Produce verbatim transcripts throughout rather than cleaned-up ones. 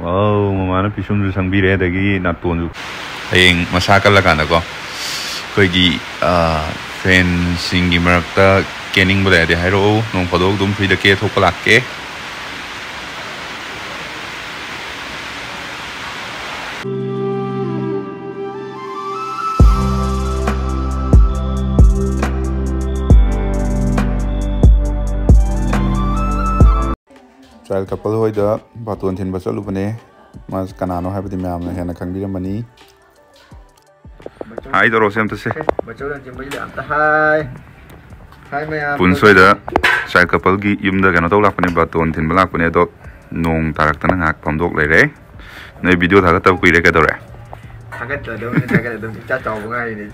ꯋꯥꯎ, ꯃꯃꯥꯅ ꯄꯤꯁꯨꯝꯁꯨ ꯁꯪꯕꯤꯔꯦ, ꯑꯗꯒꯤ ꯅꯥꯇꯣꯟꯁꯨ꯫ ꯍꯌꯦꯡ ꯃꯁꯥ ꯀꯜꯂꯀꯥꯟꯗꯀꯣ, ꯑꯩꯈꯣꯏꯒꯤ, ꯑ, ꯐꯦꯟꯁꯤꯡꯒꯤ ꯃꯔꯛꯇ ꯀꯦꯅꯤꯡꯕ ꯂꯩꯔꯗꯤ ꯍꯥꯏꯔꯛꯑꯣ, ꯅꯣꯡ ꯐꯥꯗꯣꯛ ꯑꯗꯨꯝ ꯐ꯭ꯔꯤꯗ ꯀꯦ ꯊꯣꯛꯄ ꯂꯥꯛꯀꯦ꯫ ꯆꯥꯏꯜ ꯀꯄꯜ ꯍꯣꯏꯗ ꯕꯥꯇꯣꯟ ꯊꯤꯟꯕ ꯆꯠꯂꯨꯕꯅꯦ꯫ ꯃꯥꯁꯦ ꯀꯅꯥꯅꯣ ꯍꯥꯏꯕꯗꯤ ꯃꯌꯥꯝꯅ ꯍꯦꯟꯅ ꯈꯪꯕꯤꯔꯝꯃꯅꯤ꯫ ꯍꯥꯏ ꯇꯧꯔꯣꯁꯦ ꯑꯝꯇ ꯁꯦ꯫ ꯕꯆꯧ ꯂꯟꯆꯦꯟꯕꯒꯤꯗꯤ ꯑꯝꯇ ꯍꯥꯏ꯫ ꯍꯥꯏ ꯃꯌꯥꯝ꯫ ꯄꯨꯟꯁ ꯍꯣꯏꯗ ꯆꯥꯏꯜ ꯀꯄꯜꯒꯤ ꯌꯨꯝꯗ ꯀꯩꯅꯣ ꯇꯧ ꯂꯥꯛꯄꯅꯦ, ꯕꯥꯇꯣꯟ ꯊꯤꯟꯕ ꯂꯥꯛꯄꯅꯦ, ꯑꯗꯣ ꯅꯣꯡ ꯇꯥꯔꯛꯇꯅ ꯉꯥꯏꯍꯥꯛ ꯐꯝꯗꯣꯛ ꯂꯩꯔꯦ꯫ ꯅꯣꯏ ꯚꯤꯗꯤꯑꯣ ꯊꯥꯒꯠꯇꯕ ꯀꯨꯏꯔꯦ, ꯀꯩꯗꯧꯔꯦ? ꯊꯥꯒꯠꯇꯗꯧꯅꯤ, ꯊꯥꯒꯠ ꯑꯗꯨꯝ ꯏꯆꯥ ꯆꯥꯎꯕ ꯉꯥꯏꯔꯤꯅꯦ꯫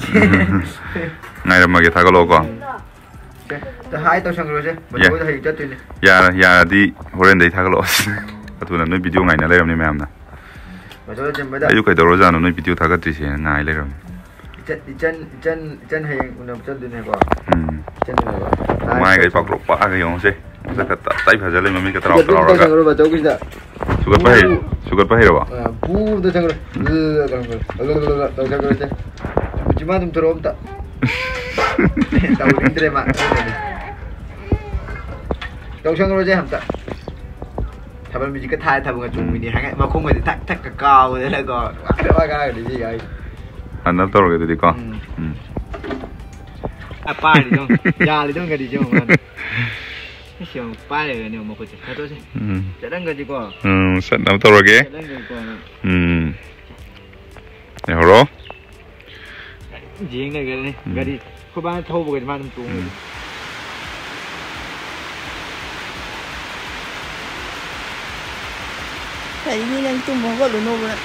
ꯉꯥꯏꯔꯝꯃꯒꯦ, ꯊꯥꯒꯠꯂꯛꯑꯣꯀꯣ꯫ ꯁꯦ, ꯁꯦ, ꯍꯥꯏ ꯇꯧꯁꯟꯈ꯭ꯔꯣꯁꯦ꯫ ꯌꯥ-, ꯕꯆꯧꯗ ꯍꯌꯦꯡ ꯆꯠꯇꯣꯏꯅꯦ꯫ ꯌꯥꯔ-, ꯌꯥꯔꯗꯤ ꯍꯣꯔꯦꯟꯗꯩ ꯊꯥꯒꯠꯂꯛꯑꯣ꯫ ꯑꯗꯨꯅ ꯅꯣꯏ ꯚꯤꯗꯤꯑꯣ ꯉꯥꯏꯅ ꯂꯩꯔꯝꯅꯤ ꯃꯌꯥꯝꯅ꯫ ꯕꯆꯧꯗ ꯆꯦꯟꯕꯗ꯫ ꯑꯩꯁꯨ ꯀꯩꯗꯧꯔꯖꯥꯠꯅꯣ ꯅꯣꯏ ꯚꯤꯗꯤꯑꯣ ꯊꯥꯒꯠꯇ꯭ꯔꯤꯁꯦꯅ ꯉꯥꯏ ꯂꯩꯔꯝꯅꯤ꯫ ꯏꯆꯟ, ꯏꯆꯟ, ꯏꯆꯟ, ꯏꯆꯟ ꯍꯌꯦꯡ ꯎꯅꯕ ꯆꯠꯇꯣꯏꯅꯦꯀꯣ꯫ ꯎꯝ꯫ ꯏꯆꯟ ꯎꯅꯕ꯫ ꯃꯥꯏꯒ ꯄꯥꯛꯂꯣꯛ ꯄꯥꯛꯑꯒ ꯌꯦꯡꯉꯨꯁꯦ꯫ ꯃꯁꯛꯀ ꯇ-, ꯇꯩ ꯐꯖ ꯂꯩ, ꯃꯃꯤꯠꯀ ꯇꯔꯥꯎ ꯁꯨꯒꯠꯄ ꯇꯔꯥꯎꯔꯒ꯫ ꯇꯧꯁꯟꯈ꯭ꯔꯣ ꯕꯆꯧꯒꯤꯁꯤꯗ꯫ ꯁꯨꯒꯠꯄ ꯍꯩ-, ꯕꯨ꯫ ꯁꯨꯒꯠꯄ ꯍꯩꯔꯕꯣ? ꯑ, ꯕꯨ ꯑꯝꯇ ꯆꯪꯈ꯭ꯔꯣ꯫ ꯇꯧꯁꯟꯈ꯭ꯔꯣꯁꯦ꯫ ꯆꯤꯃꯥ ꯑꯗꯨꯝ ꯊꯣꯔꯛꯑꯣ ꯑꯝꯇ꯫ ꯇꯧꯅꯤꯡꯗ꯭ꯔꯦ ꯃꯥ꯫ ꯇꯧꯁꯪꯈ꯭ꯔꯣꯁꯦ ꯑꯝꯇ꯫ ꯊꯥꯕꯜ ꯃ꯭ꯌꯨꯖꯤꯛꯀ ꯊꯥꯔ ꯊꯥꯕꯜꯒ ꯆꯣꯡꯕꯤꯅꯤ꯫ ꯍꯥꯏ-, ꯃꯈꯣꯡꯒꯁꯦ ꯊꯛ ꯊꯛꯀ ꯀꯥꯎꯗꯅꯀꯣ꯫ ꯋꯥ ꯀꯥ ꯋꯥ ꯀꯥꯒꯗꯤ ꯁꯤ ꯌꯥꯏ꯫ ꯍꯟꯅ ꯇꯧꯔꯒꯦ ꯑꯗꯨꯗꯤ ꯀꯣ꯫ ꯎꯝ꯫ ꯎꯝ꯫ ꯑ, ꯄꯥꯔꯤꯗꯣ꯫ ꯌꯥꯜꯂꯤꯗꯣ ꯒꯥꯔꯤꯁꯦ ꯌꯦꯡꯉꯣ ꯃꯥꯅ꯫ ꯏꯁ, ꯌꯦꯡꯉꯣ, ꯄꯥꯏꯔꯒꯅꯦ ꯌꯦꯡꯉꯣ ꯃꯈꯨꯠꯁꯦ꯫ ꯐꯣꯇꯣꯁꯦ꯫ ꯎꯝ꯫ ꯆꯠꯂꯝꯒꯗꯤꯀꯣ꯫ ꯎꯝ, ꯆꯠꯅꯕ ꯇꯧꯔꯒꯦ꯫ ꯆꯠꯂꯝꯒꯗꯤꯀꯣ ꯅꯪ꯫ ꯎꯝ꯫ ꯂꯩꯍꯧꯔꯣ꯫ ꯌꯦꯡ ꯂꯩꯈ꯭ꯔꯅꯤ꯫ ꯎꯝ꯫ ꯒꯥꯔꯤ ꯑꯩꯈꯣꯏ ꯕꯥꯅ ꯊꯧꯕꯒꯗꯤ ꯃꯥ ꯑꯗꯨꯝ ꯇꯣꯡꯉꯦ꯫ ꯎꯝ꯫ ꯀꯔꯤꯅꯤ ꯅꯪ ꯇꯨꯝꯕ ꯍꯧꯒꯠꯂꯨꯅꯣꯕ ꯅꯪ꯫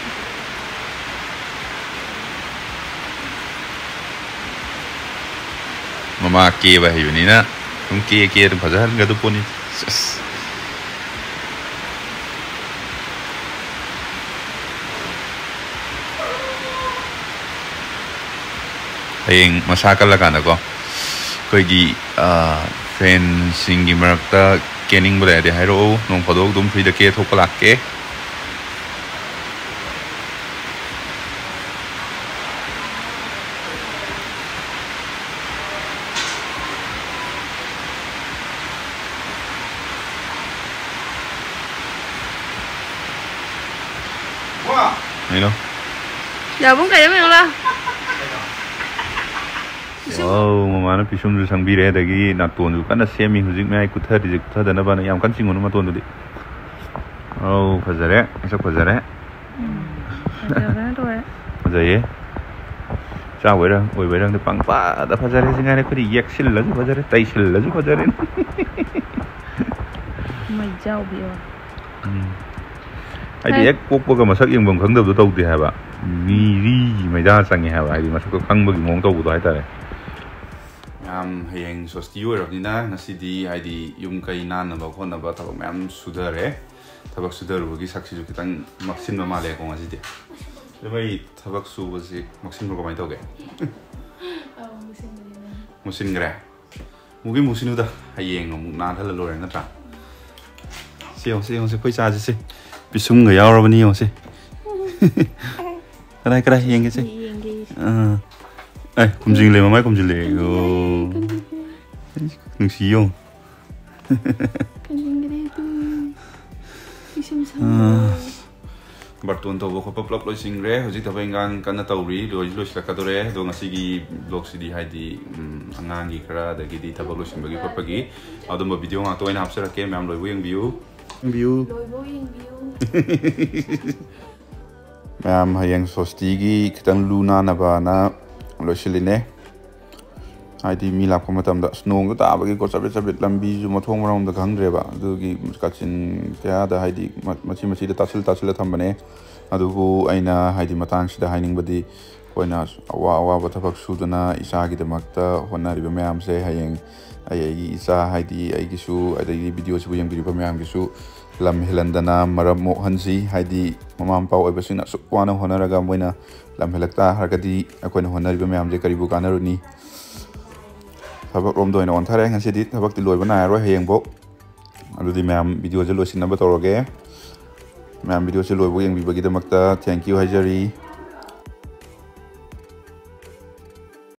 ꯃꯃꯥ ꯀꯦꯕ ꯍꯩꯕꯅꯤꯅ ꯑꯗꯨꯝ ꯀꯦ ꯀꯦ ꯑꯗꯨꯝ ꯐꯖꯍꯟꯒꯗꯧ ꯄꯣꯠꯅꯤ꯫ ꯁꯦꯁ꯫ ꯍꯌꯦꯡ ꯃꯁꯥ ꯀꯜꯂꯀꯥꯟꯗꯀꯣ, ꯑꯩꯈꯣꯏꯒꯤ, ꯑ, ꯐꯦꯟꯁꯤꯡꯒꯤ ꯃꯔꯛꯇ ꯀꯦꯅꯤꯡꯕ ꯂꯩꯔꯗꯤ ꯍꯥꯏꯔꯛꯑꯣ, ꯅꯣꯡ ꯐꯥꯗꯣꯛ ꯑꯗꯨꯝ ꯐ꯭ꯔꯤꯗ ꯀꯦ ꯊꯣꯛꯄ ꯂꯥꯛꯀꯦ꯫ ꯀꯩꯅꯣ? ꯌꯥꯕꯨꯡ ꯀꯩꯅꯣ ꯌꯦꯡꯉꯨ ꯂꯥꯎ꯫ ꯄꯤꯁꯨꯝ꯫ ꯋꯥꯎ, ꯃꯃꯥꯅ ꯄꯤꯁꯨꯝꯁꯨ ꯁꯪꯕꯤꯔꯦ, ꯑꯗꯒꯤ ꯅꯥꯇꯣꯟꯁꯨ ꯀꯟꯅ ꯁꯦꯝꯃꯤ ꯍꯧꯖꯤꯛ꯫ ꯃꯌꯥꯏ ꯀꯨꯊꯔꯤꯁꯦ ꯀꯨꯊꯗꯅꯕꯅ, ꯌꯥꯝ ꯀꯟꯅ ꯆꯤꯡꯉꯨꯅꯨ ꯃꯇꯣꯟꯗꯨꯗꯤ꯫ ꯑꯧ, ꯐꯖꯔꯦ, ꯃꯁꯛ ꯐꯖꯔꯦ꯫ ꯎꯝ, ꯐꯖꯕꯅ ꯂꯣꯏꯔꯦ꯫ ꯐꯖꯩꯌꯦ꯫ ꯆꯥꯕꯩꯔ ꯑꯣꯏꯕꯩꯔ ꯈꯪꯗꯦ, ꯄꯪꯐꯗ ꯐꯖꯔꯦ꯫ ꯁꯤ ꯉꯥꯏꯔꯦ ꯑꯩꯈꯣꯏꯗꯤ, ꯌꯦꯛꯁꯤꯜꯂꯁꯨ ꯐꯖꯔꯦ, ꯇꯩꯁꯤꯜꯂꯁꯨ ꯐꯖꯔꯦ꯫ ꯃꯩꯖꯥꯎꯕꯤ ꯑꯣꯏ꯫ ꯎꯝ꯫ ꯍꯥꯏꯗꯤ ꯍꯦ꯫ ꯍꯦꯛ ꯄꯣꯛꯄꯒ ꯃꯁꯛ ꯌꯦꯡꯐꯝ ꯈꯪꯗꯕꯗꯣ ꯇꯧꯗꯦ ꯍꯥꯏꯕ꯫ ꯃꯤꯔꯤ ꯃꯩꯗꯥ ꯆꯪꯉꯦ ꯍꯥꯏꯕ, ꯍꯥꯏꯗꯤ ꯃꯁꯛꯇꯣ ꯈꯪꯕꯒꯤ ꯃꯑꯣꯡ ꯇꯧꯕꯗꯣ ꯍꯥꯏꯇꯥꯔꯦ꯫ ꯃꯌꯥꯝ ꯍꯌꯦꯡ ꯁꯣꯁꯇꯤ ꯑꯣꯏꯔꯕꯅꯤꯅ ꯉꯁꯤꯗꯤ ꯍꯥꯏꯗꯤ ꯌꯨꯝ ꯀꯩ ꯅꯥꯟꯅꯕ ꯈꯣꯠꯅꯕ ꯊꯕꯛ ꯃꯌꯥꯝ ꯁꯨꯊꯔꯦ꯫ ꯊꯕꯛ ꯁꯨꯊꯔꯨꯕꯒꯤ ꯁꯛꯁꯤꯁꯨ ꯈꯤꯇꯪ ꯃꯛꯁꯤꯟꯕ ꯃꯥꯜꯂꯦꯀꯣ ꯉꯁꯤꯗꯤ꯫ ꯑꯗꯨ ꯃꯩ ꯊꯕꯛ ꯁꯨꯕꯁꯤ ꯃꯛꯁꯤꯟꯕ꯭ꯔꯣ, ꯀꯃꯥꯏꯅ ꯇꯧꯒꯦ? ꯑꯧ, ꯃꯛꯁꯤꯟꯕꯅꯤꯅ꯫ ꯃꯛꯁꯤꯟꯈ꯭ꯔꯦ? ꯃꯨꯒꯤ ꯃꯨꯁꯤꯅꯨꯗ, ꯍꯌꯦꯡ ꯑꯃꯨꯛ ꯅꯥꯜꯍꯜꯂ ꯂꯣꯏꯔꯦ ꯅꯠꯇ꯭ꯔꯥ? ꯁꯤ ꯌꯦꯡꯉꯣ, ꯁꯤ ꯌꯦꯡꯉꯣ, ꯁꯤ ꯑꯩꯈꯣꯏ ꯆꯥꯁꯤ ꯁꯤ꯫ ꯄꯤꯁꯨꯝꯒ ꯌꯥꯎꯔꯕꯅꯤ ꯌꯦꯡꯉꯣ ꯁꯤ꯫ ꯀꯗꯥꯏ, ꯀꯗꯥꯏ ꯌꯦꯡꯒꯦ ꯁꯤ? ꯌꯦꯡꯒꯦ꯫ ꯑꯥ꯫ ꯑꯦ, ꯈꯨꯝꯖꯤꯜꯂꯦ, ꯃꯃꯥꯏ ꯈꯨꯝꯖꯤꯜꯂꯦ꯫ ꯑꯣ꯫ ꯅꯨꯡꯁꯤ ꯌꯦꯡꯉꯣ꯫ ꯀꯟꯅꯤꯡꯗ꯭ꯔꯦ ꯑꯗꯨ꯫ ꯄꯤꯁꯨꯝ ꯁꯪꯕ꯫ ꯑꯥ꯫ ꯕꯥꯔꯇꯣꯟ ꯇꯧꯕ ꯈꯣꯠꯄ ꯄꯨꯂꯞ ꯂꯣꯏꯁꯤꯟꯈ꯭ꯔꯦ꯫ ꯍꯧꯖꯤꯛ ꯊꯕꯛ ꯏꯟꯈꯥꯡ ꯀꯟꯅ ꯇꯧꯔꯤ, ꯂꯣꯏꯁꯨ ꯂꯣꯏꯁꯤꯜꯂꯛꯀꯗꯧꯔꯦ꯫ ꯑꯗꯣ ꯉꯁꯤꯒꯤ vlogꯁꯤꯗꯤ ꯍꯥꯏꯗꯤ, ꯎꯝ, ꯑꯉꯥꯡꯒꯤ ꯈꯔ, ꯑꯗꯒꯤꯗꯤ ꯊꯕꯛ ꯂꯣꯏꯁꯤꯟꯕꯒꯤ ꯈꯣꯠꯄꯒꯤ ꯑꯗꯨꯝꯕ video ꯉꯥꯛꯇ ꯑꯣꯏꯅ ꯍꯥꯞꯆꯔꯛꯀꯦ꯫ ꯃꯌꯥꯝ ꯂꯣꯏꯕ ꯌꯦꯡꯕꯤꯌꯨ꯫ ꯌꯦꯡꯕꯤꯌꯨ꯫ ꯂꯣꯏꯕ ꯌꯦꯡꯕꯤꯌꯨ꯫ ꯃꯌꯥꯝ ꯍꯌꯦꯡ ꯁꯣꯁꯇꯤꯒꯤ ꯈꯤꯇꯪ ꯂꯨ ꯅꯥꯟꯅꯕꯅ ꯂꯣꯏꯁꯤꯜꯂꯤꯅꯦ꯫ ꯍꯥꯏꯗꯤ ꯃꯤ ꯂꯥꯛꯄ ꯃꯇꯝꯗ ꯑꯁ ꯅꯣꯡꯗꯣ ꯇꯥꯕꯒꯤꯀꯣ ꯆꯕꯤꯠ ꯆꯕꯤꯠ ꯂꯝꯕꯤꯁꯨ ꯃꯊꯣꯡ ꯃꯔꯝ ꯑꯝꯇ ꯈꯪꯗ꯭ꯔꯦꯕ꯫ ꯑꯗꯨꯒꯤ ꯀꯥꯆꯤꯟ ꯀꯌꯥꯗ ꯍꯥꯏꯗꯤ ꯃ-, ꯃꯆꯤ ꯃꯆꯤꯗ ꯇꯥꯁꯤꯜ ꯇꯥꯁꯤꯜꯂ ꯊꯝꯕꯅꯦ꯫ ꯑꯗꯨꯕꯨ ꯑꯩꯅ ꯍꯥꯏꯗꯤ ꯃꯇꯥꯡꯁꯤꯗ ꯍꯥꯏꯅꯤꯡꯕꯗꯤ ꯑꯩꯈꯣꯏꯅ ꯑꯋꯥ ꯑꯋꯥꯕ ꯊꯕꯛ ꯁꯨꯗꯅ ꯏꯆꯥꯒꯤꯗꯃꯛꯇ ꯍꯣꯠꯅꯔꯤꯕ ꯃꯌꯥꯝꯁꯦ ꯍꯌꯦꯡ ꯑꯩ ꯑꯩꯒꯤ ꯏꯆꯥ ꯍꯥꯏꯗꯤ ꯑꯩꯒꯤꯁꯨ ꯑꯗꯒꯤ videoꯁꯤꯕꯨ ꯌꯦꯡꯕꯤꯔꯤꯕ ꯃꯌꯥꯝꯒꯤꯁꯨ ꯂꯝ ꯍꯦꯜꯍꯟꯗꯅ ꯃꯔꯝ ꯃꯣꯛꯍꯟꯁꯤ꯫ ꯍꯥꯏꯗꯤ ꯃꯃꯥ ꯃꯄꯥ ꯑꯣꯏꯕꯁꯤꯡꯅ ꯑꯁꯨꯛ ꯋꯥꯅ ꯍꯣꯠꯅꯔꯒ ꯃꯣꯏꯅ ꯂꯝ ꯍꯦꯜꯂꯛ ꯇꯥꯔꯒꯗꯤ ꯑꯩꯈꯣꯏꯅ ꯍꯣꯠꯅꯔꯤꯕ ꯃꯌꯥꯝꯁꯦ ꯀꯔꯤꯕꯨ ꯀꯥꯟꯅꯔꯨꯅꯤ? ꯊꯕꯛ ꯂꯣꯝꯗ ꯑꯣꯏꯅ ꯑꯣꯟꯊꯔꯦ꯫ ꯉꯁꯤꯗꯤ ꯊꯕꯛꯇꯤ ꯂꯣꯏꯕ ꯅꯥꯏꯔꯔꯣꯏ ꯍꯌꯦꯡꯐꯧ꯫ ꯑꯗꯨꯗꯤ ꯃꯌꯥꯝ videoꯁꯦ ꯂꯣꯏꯁꯤꯟꯅꯕ ꯇꯧꯔꯒꯦ꯫ ꯃꯌꯥꯝ videoꯁꯦ ꯂꯣꯏꯕ ꯌꯦꯡꯕꯤꯕꯒꯤꯗꯃꯛꯇ thank you ꯍꯥꯏꯖꯔꯤ꯫